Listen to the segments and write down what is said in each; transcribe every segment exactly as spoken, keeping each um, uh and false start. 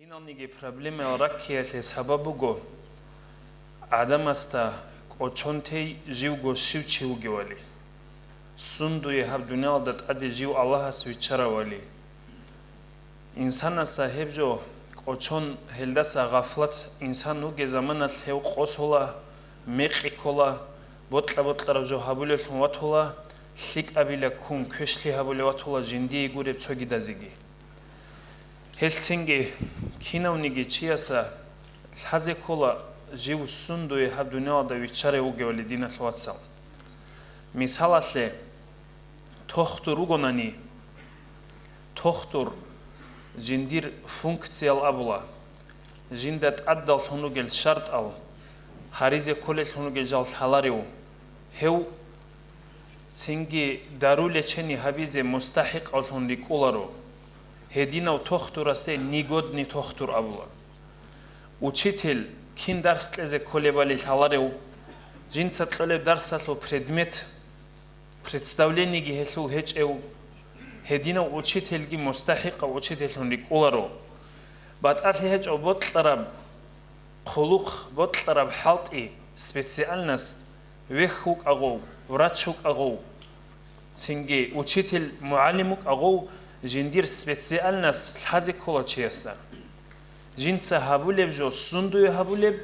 Киналниги проблемаял раккиялъе сабаб буго гӀадамасда кӀочон тей живго щив чи вугевали, сундуе гьаб дуниялда тӀаде жив Аллагьас виччаравали. Инсанасда гьеб жо кӀочон, гьелдаса гъафлат инсан вугеб заманалъ гьев къосула, мекъи ккола, бокьа-бокьараб жо гьабулевлъун ватула, лъикӀабила ккун квешлъи гьабулев ватула жиндие гуреб цогидазеги. Гьелцинги кинавниги чияса лъазе ккола жив сундуе гьаб дуниялда виччарев вугевали, диналъ вацал. Мисалалъе, тохтур ругонани, тохтур жиндир функциял абула, жинда тӀадаллъун ругел шартӀал гьаризе кколеллъун ругел жал лъаларев, гьев цинги дару лечение гьабизе мустахӀикъавлъун рикӀкӀуларо. Гьединав тохтурасде негодный тохтур абула. Учитель кин дарс кьезе кколебали лъаларев, жинца кьолеб дарсалъул предмет, представлениеги гьелъул гьечӀев, гьединав учительги мустахӀикъав учительлъун рикӀкӀуларо. БатӀалъи гьечӀев бокьараб хъулухъ, бокьараб хӀалтӀи, специальность, вехь вукӀагъов, врач вукӀагъов, цинги учитель, мугӀалим вукӀагъов, жиндир специальность лъазе ккола чиясда. Жинца гьабулеб жо сундуе гьабулеб,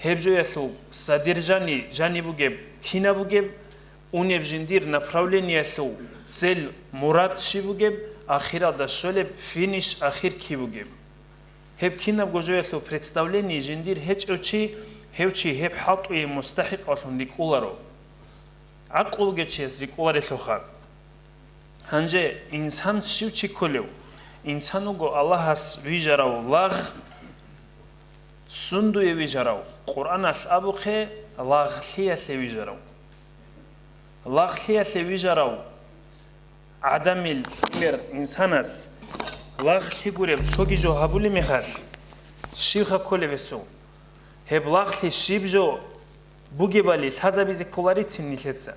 гьеб жоялъул содержание жаниб бугеб, кинаб бугеб, унеб жиндир направлениялъул цель, мурад щиб бугеб, ахиралда щолеб финиш, ахир киб бугеб. Гьеб кинабго жоялъул представление жиндир гьечӀев чи, гьев чи гьеб хӀалтӀуе мустахӀикъавлъун рикӀкӀуларо. ГӀакълу бугев чияс рикӀкӀуларелъулха. Гьанже инсан щив чи кколев? Инсан вуго Аллагьас вижарав лагъ, сундуе вижарав, Къуръаналъ абухъе, лагълъиялъе вижарав. Лагълъиялъе вижарав гӀадамил лъимер инсанас лагълъи гуреб цоги жо гьабулеб мехалъ, щибха кколеб гьесул? Гьеб лагълъи щиб жо бугебали лъазабизе кколарицин нилъеца.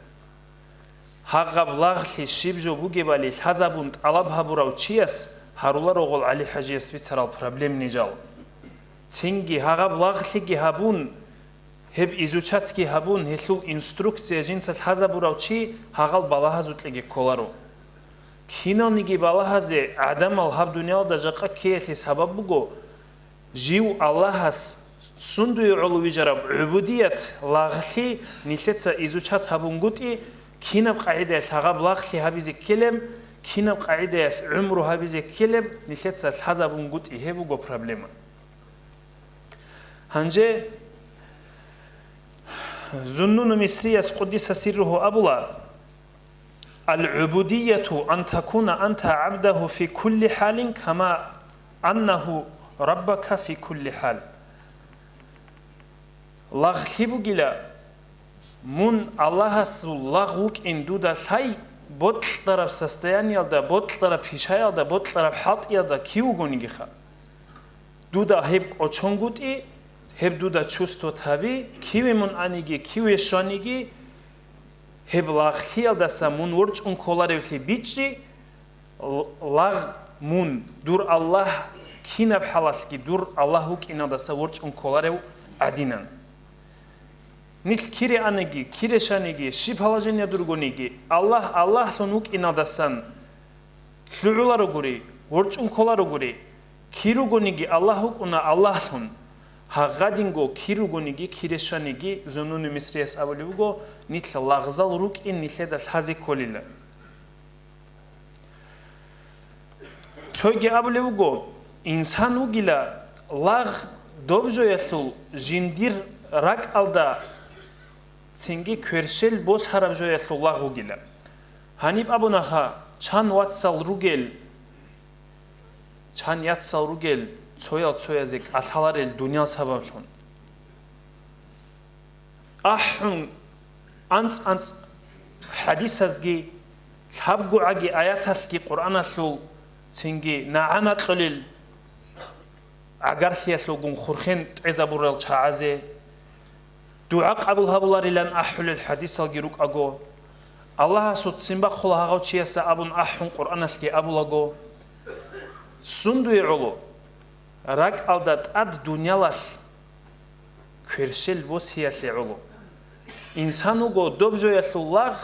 Гьагъаб лагълъи щиб жо бугебали лъазабун тӀалаб гьабурав чияс гьаруларо гъол ГӀали-ХӀажияс бицарал проблемный жал. Цинги гьагъаб лагълъиги гьабун, гьеб изучатги гьабун, гьелъул инструкция жинца лъазабурав чи гьагъал балагьазукьеги кколаро. Киналниги балагьазе гӀадамал гьаб дуниялда жакъа ккеялъе сабаб буго, жив Аллагьас сундуе гӀоло вижараб гӀубудият лагълъи нилъеца изучат гьабунгутӀи, кинаб къагӀидаялъ гьагъаб лагълъи гьабизе ккелеб, кинаб къагӀидаялъ гӀумру гьабизе ккелеб нилъеца лъазабунгутӀи, гьеб буго проблема. Гьанже Зуннуну Мисрияс, къуддиса сирругьу, абула: «Ал-гӀубудияту ан такуна анта гӀабдагьу фи кулли хӀалин, кама аннагьу раббака фи кулли хӀал». Лагълъи бугила, мун Аллагьасул лагъ вукӀин дуда лъай, бокьараб состояниялда, бокьараб пишаялда, бокьараб хӀалтӀиялда кив вугонигиха. Дуда гьеб кӀочонгутӀи, гьеб дуда чувствовать гьаби, киве мун аниги, киве щваниги, гьеб лагълъиялдаса мун ворчӀун кколаревлъи бичӀчӀи, л-, лагъ мун, дур Аллагь, кинаб хӀалалъги дур Аллагь вукӀиналдаса ворчӀун кколарев гӀадинан. Нилъ кире аниги, кире щаниги, щиб положение дургониги, Аллагь Аллагьлъун вукӀиналдасан лъугӀуларогури, ворчӀун кколарогури, кир ругониги Аллагь вукӀуна Аллагьлъун, гьагъадинго кир ругониги, кире щваниги, Зуннуни Мисрияс абулеб буго, нилъ лагъзал рукӀин нилъеда лъазе кколила. Цойги абулеб буго, инсан вугила лагъ, доб жоялъул жиндир ракӀалда цинги кверщел босараб жоялъул лагъ вугила. Гьаниб абунаха, чан вацал ругел, чан яцал ругел цоял-цоязе кӀалъаларел дуниял сабаблъун. АхӀун анцӀ-анцӀ хӀадисазги, лъабгогӀаги аяталъги Къуръаналъул, цинги нагӀана кьолел гӀагарлъиялъулгун хурхен тӀезабурал чагӀазе, дугӀа къабул гьабуларилан ахӀулел хӀадисалги рукӀаго, Аллагьасул ццин бахъула гьагъав чияса абун ахӀун Къуръаналъги абулаго, сундуе гӀоло, РакӀалда тӀад дуниялалъ кверщел босиялъе гӀоло. Инсан вуго доб жоялъул лагъ,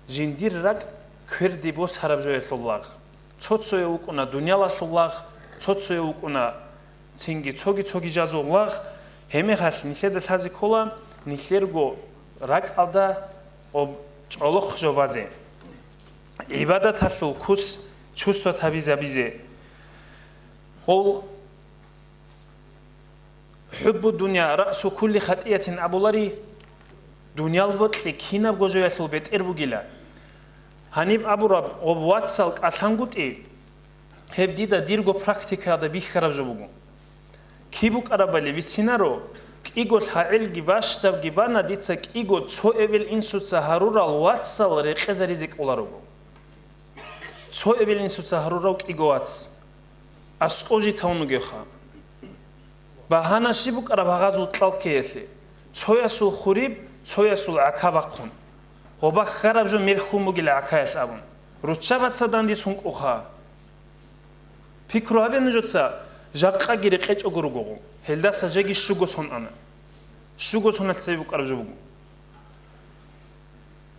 жиндир ракӀ кверде босараб жоялъул лагъ. Цо-цояв вукӀуна дуниялалъул лагъ, цо-цояв вукӀуна цинги цоги-цоги жазул лагъ. Гьебмехалъ нилъеда лъазе ккола нилъерго ракӀалда об чӀолохъ жо базе, гӀибадаталъул кус чувствовать гьабизабизе. Гьол «ХӀуббу дунья раъсу кулли хатӀиятин» абулари, дуниял бокьи кинабго жоялъул бетӀер бугила. Гьаниб абураб гъоб вацал кӀалъангутӀи, гьеб дида дирго практикаялда бихьараб жо буго. Киб букӀарабали бицинаро, кӀиго лъагӀелги бащдабги бана дица кӀиго цо эбел-инсуца гьарурал вацал рекъезаризе кӀоларого. Цо эбел-инсуца гьарурав кӀиго вац. АскӀов жи тавун вугевха. Багьана щиб букӀараб гьагъазул кьал ккеялъе? Цоясул хуриб, цоясул гӀака бахъун. Гъоба хьараб жо мерхьун бугила гӀакаялъ абун. Руччабаца дандис гьункӀуха. Пикру гьабе нужеца, жакъаги рекъечӀого ругого. Гьелдаса жеги щуго сон ана. Щуго соналъ цебе букӀараб жо буго.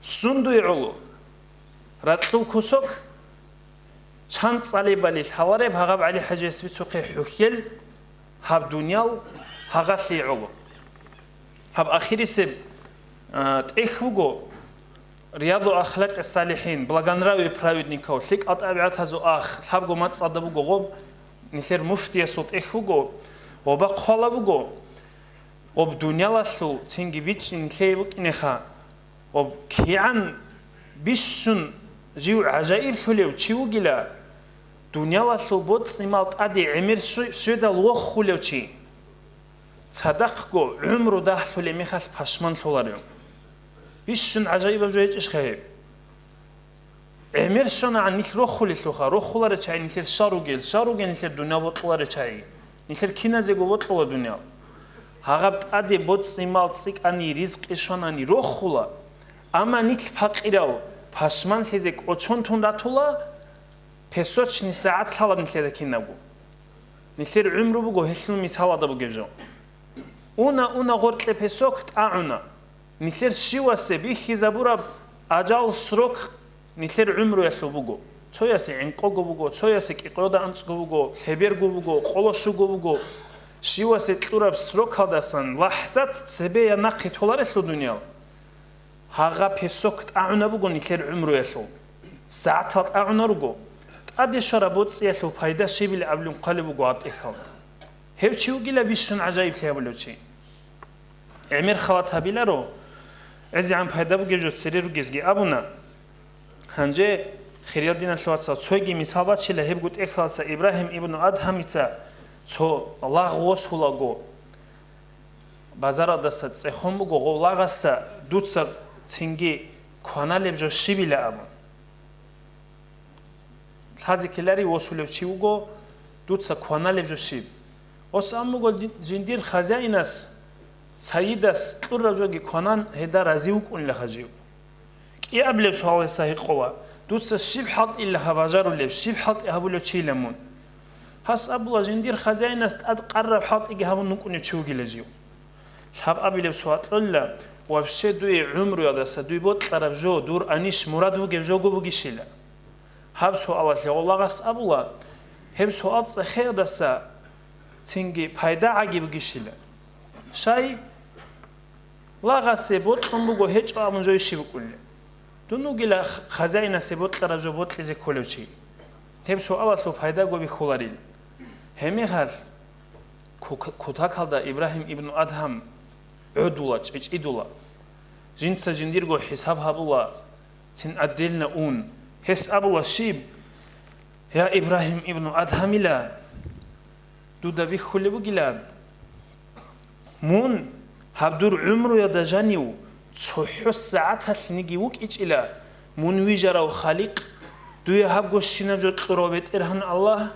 Сундуе гӀоло? Ракьул кусок чан цӀалебали лъалареб гьагъаб ГӀали-ХӀажияс бицухъе хӀухьел гьаб дуниял гьагъалъие гӀоло. Гьаб ахирисеб, а, тӀехь буго Рияду ахлакъи салихӀин, благонравие праведников, лъикӀал тӀабигӀатазул ах, лъабго мацӀалда буго гъоб, нилъер муфтиясул тӀехь буго ва бахъвала буго, гъоб дуниялалъул цинги бичӀчӀи нилъее букӀинеха, гъоб кигӀан бищун жив гӀажаиблъулев чи вугила, дуниялалъул боцӀи-мал тӀаде гӀемер щу-, щведал вохулев чи. Цадахъго гӀумру дагьлъулеб мехалъ пашманлъуларев. Бищун гӀажаибаб жо гьечӀищха гьеб? ГӀемер щванагӀан нилъ рохулелъулха, рохуларел чагӀи нилъер щал ругел, щал ругел нилъер дуниял бокьуларел чагӀи. Нилъер киназего бокьула дуниял. Гьагъаб тӀаде боцӀи-мал цӀикӀкӀани, ризкъи щванани рохула. Амма нилъ пакъирал пашманлъизе кӀочон тун ратула, песочный сагӀат лъала нилъеда кинабго. Нилъер гӀумру буго гьелъул мисалалда бугеб жо. Уна-уна гъоркье песок тӀагӀуна. Нилъер щивасе бихьизабураб ажал, срок нилъер гӀумруялъул буго. Цоясе гӀинкъого буго, цоясе кӀикъоялда анцӀго буго, лъеберго буго, къоло щуго буго. Щивасе кьураб срокалдасан лахӀзат цебе я нахъе толарелъул дуниял. Гьагъа песок тӀагӀуна буго нилъер гӀумруялъул. СагӀатал тӀагӀуна руго. ТӀаде щвараб боцӀиялъул пайда щибилеб абилин хъвалеб буго гьаб тӀехьалда. Гьев чи вугила бищун гӀажаиблъи гьабулев чи. ГӀемер халат гьабиларо, гӀезегӀан пайда бугеб жо цере ругезги абуна. Гьанже, хириял диналъул вацал, цойги мисал бачила, гьебго тӀехьалдаса Ибрагьим ибну Адгьамица цо лагъ восулаго, базарадаса цӀехон буго, гъов лагъаса дуца цинги кваналеб жо щибила абун. Лъазе ккелари восулев чи вуго, дуца кваналеб жо щиб? Ос ан буго жиндир хазяинас, сайидас кьураб жоги кванан, гьелда рази вукӀунила хажив. КӀиабилеб суал гьесда гьикъула, дуца щиб хӀалтӀилаха бажарулеб, щиб хӀалтӀи гьабулев чийила мун? Гьас абула, жиндир хазяинас тӀад къарраб хӀалтӀиги гьабун вукӀунев чи вугила жив. Лъабабилеб суал кьола, вообще дуе гӀумруялдаса дуе бокьараб жо, дур анищ мурад бугеб жого бугищила? Гьаб суалалъе гъолагъас абула, гьеб суал цӀехеялдаса цинги пайда гӀаги бугищила? Щай? Лагъасе бокьун буго гьечӀо абун жойищи букӀунеб? Дун вугила х-, хазяинасе бокьараб жо бокьизе кколев чи. Гьеб суалалъул пайдаго бихьуларил. Гьебмехалъ, ку-, кутакалда Ибрагьим ибну Адгьам гӀодула, чӀечӀидула. Жинца жиндирго хӀисаб гьабула, цин отдельно ун. Гьес абула щиб? Я Ибрагьим ибну Адгьамила, дуда бихьулеб бугила, мун гьаб дур гӀумруялда жанив цохӀо сагӀаталъниги вукӀичӀила, мун вижарав Халикъ, дуе гьабго щинаб жо кьурав БетӀергьан Аллагь,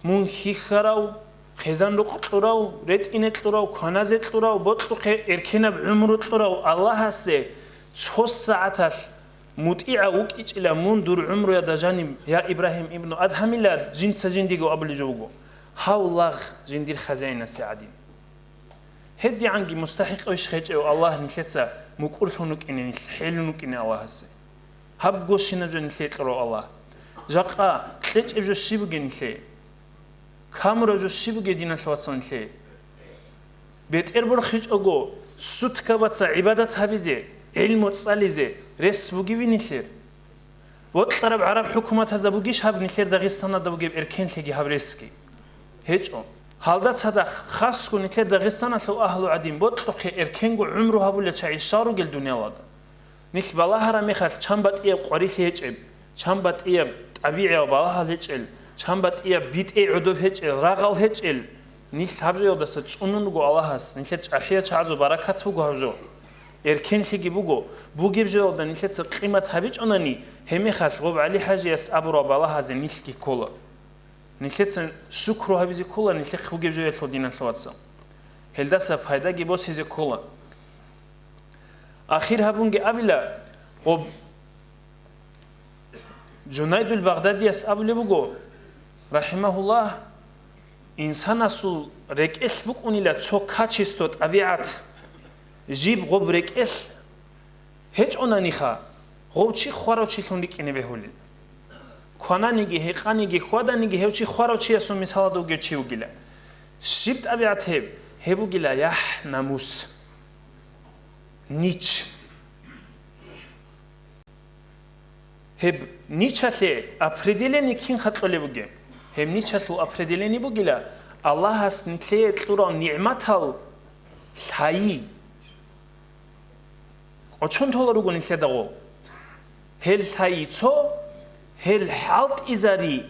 мун хьихьарав, хъизан-рукъ кьурав, ретӀине кьурав, кваназе кьурав, бокьухъе эркенаб гӀумру кьурав Аллагьасе цо сагӀаталъ мутӀигӀав вукӀичӀила мун дур гӀумруялда жаниб, я Ибрагьим ибну Адгьамила, жинца жиндиго абулеб жо буго. Гьав лагъ жиндир хазяинасе гӀадин. ГьедигӀанги мустахӀикъав иш гьечӀев Аллагь нилъеца мукӀурлъун вукӀине, нилъ хӀелун вукӀине Аллагьасе. Гьаб гощинаб жо нилъее кьурав Аллагь. Жакъа кьечӀеб жо щиб бугеб нилъее? Камураб жо щиб бугеб, диналъ вацал, нилъее? БетӀер борхичӀого, суткабаца гӀибадат гьабизе, гӀилму цӀализе рес бугеви нилъер? Бокьараб гӀараб хӀукуматазаб бугищ гьаб нилъер Дагъистаналда бугеб эркенлъиги гьаб ресги? ГьечӀо. Гьалда цадахъ хасго нилъер Дагъистаналъул агьлу гӀадин бокьухъе эркенго гӀумру гьабулел чагӀи щал ругел дуниялалда? Нилъ балагьараб мехалъ чан батӀияб къварилъи гьечӀеб, чан батӀияб тӀабигӀиял балагьал гьечӀел, чан батӀияб битӀей гӀодоб гьечӀел, рагъал гьечӀел, нилъ гьаб жоялдаса цӀунун руго Аллагьас, нилъер чӀахӀиял чагӀазул баракат буго гьаб жо. Эркенлъиги буго, бугеб жоялда нилъеца къимат гьабичӀонани, гьеб мехалъ гъоб ГӀали-хӀажияс абураб балагьазе нилъги ккола. Нилъеца шукру гьабизе ккола нилъехъ бугеб жоялъул, диналъул вацал. Гьелдаса пайдаги босизе ккола. Ахир гьабунги абила, гъоб Жунайдул Багъдадияс абулеб буго, рахимагьуллагь, инсанасул рекӀелъ букӀунила цо качество, тӀабигӀат, жиб гъоб рекӀелъ гьечӀонаниха, гъов чи хварав чилъун рикӀкӀине бегьулел. Квананиги, гьекъаниги, хьваданиги гьев чи хварав чиясул мисалалда вугев чи вугила. Щиб тӀабигӀат гьеб? Гьеб бугила яхӀ-намус. Нич. Гьеб ничалъе определение кинха кьолеб бугеб? Гьеб ничалъул определение бугила Аллагьас нилъее кьурал нигӀматал лъайи. КӀочон тола руго нилъеда гъо. Гьел лъайи цо, гьел хӀалтӀизари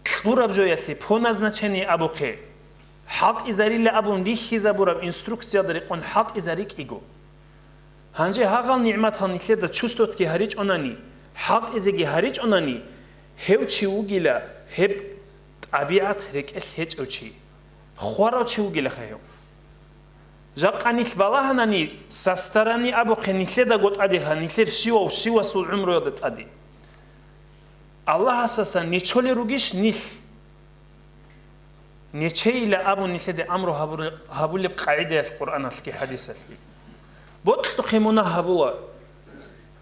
кьураб жоялъе по назначению абухъе. ХӀалтӀизарила абун рихьизабураб инструкциялда рекъон хӀалтӀизари кӀиго. Гьанже гьагъал нигӀматал нилъеда чувствоватги гьаричӀонани, хӀалтӀизеги гьаричӀонани, гьев чи вугила гьеб тӀабигӀат рекӀелъ гьечӀев чи. Хварав чи вугилаха гьев. Жакъа нилъ балагьанани, састарани абухъе нилъедаго тӀадеха, нилъер щивав щивасул гӀумруялда тӀаде. Аллагьасасан нечолел ругищ нилъ? Нечейила абун нилъеде амру гьабур-, гьабулеб къагӀидаялъ Къуръаналъги хӀадисалъги. Бокьухъе мунагь гьабула,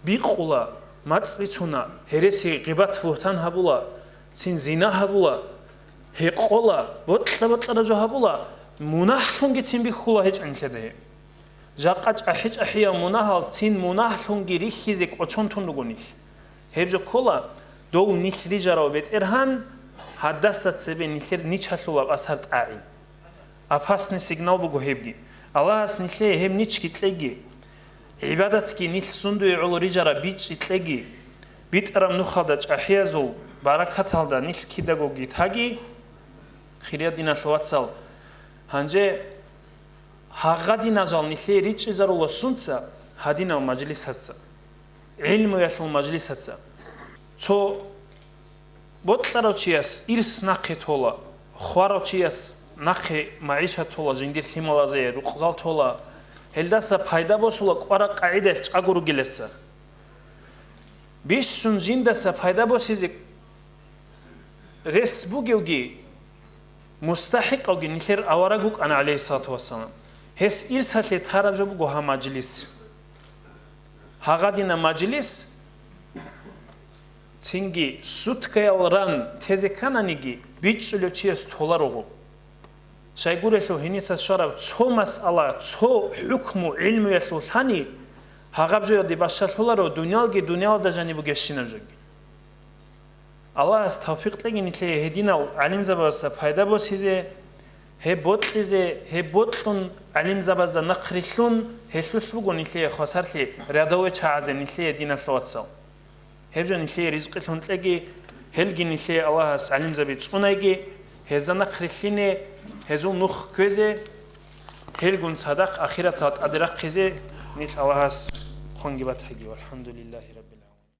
бикъула, мацӀ бицуна, гьереси, гъибат-бугьтан гьабула, цин зина гьабула, гьекъола, бокьа-бокьараб жо гьабула, мунагьлъунгицин бихьула гьечӀо нилъеда гьеб. Жакъа чӀахӀи-чӀахӀиял мунагьал цин мунагьлъунги рихьизе кӀочон тун руго нилъ. Гьеб жо ккола, дов нилъ рижарав БетӀергьан, гьадаса цебе нилъер ничалъулаб асар тӀагӀи. Опасный сигнал буго гьебги. Аллагьас нилъее гьеб ничги кьеги, гӀибадатги нилъ сундуе гӀоло рижараб бичӀчӀи кьеги, битӀараб нухалда чӀахӀиязул баракаталда нилъ кидагоги таги, хириял диналъул вацал. Гьанже гьагъадинал жал нилъее ричӀчӀизарула сунца? Гьадинал мажлисаца, гӀилмуялъул мажлисаца. Цо бокьарав чияс ирс нахъе тола, хварав чияс нахъе магӀишат тола, жиндир лъималазе рукъзал тола. Гьелдаса пайда босула кӀвараб къагӀидаялъ чӀаго ругелаца. Бищун жиндаса пайда босизе рес бугевги, мустахӀикъавги нилъер авараг вукӀана, гӀалейхиссалату вассалам. Гьес ирсалъе тараб жо буго гьаб мажлис. Гьагъадина мажлис цинги суткаял ран тезе ккананиги, бичӀчӀулев чияс толаруго. Щайгурелъул гьениса щвараб цо масъала, цо хӀукму гӀилмуялъул лъани, гьагъаб жоялде бащалъуларо дуниялги дуниялалда жаниб бугебщинаб жоги. Аллагьас тавфикъ кьеги нилъее гьединал гӀалимзабазда пайда босизе, гьеб бокьизе, гьеб бокьун гӀалимзабазда нахърилълъун, гьелъулъ буго нилъее хвасарлъи рядовой чагӀазе нилъее, диналъул вацал. Гьеб жо нилъее ризкъилъун кьеги, гьелги нилъее Аллагьас гӀалимзаби цӀунайги, гьезда нахърилълъине, гьезул нух кквезе, гьелгун цадахъ ахираталда тӀаде рахъизе нилъ Аллагьас хъунги батаги. Валхамдулиллагьи раббил гӀаламин.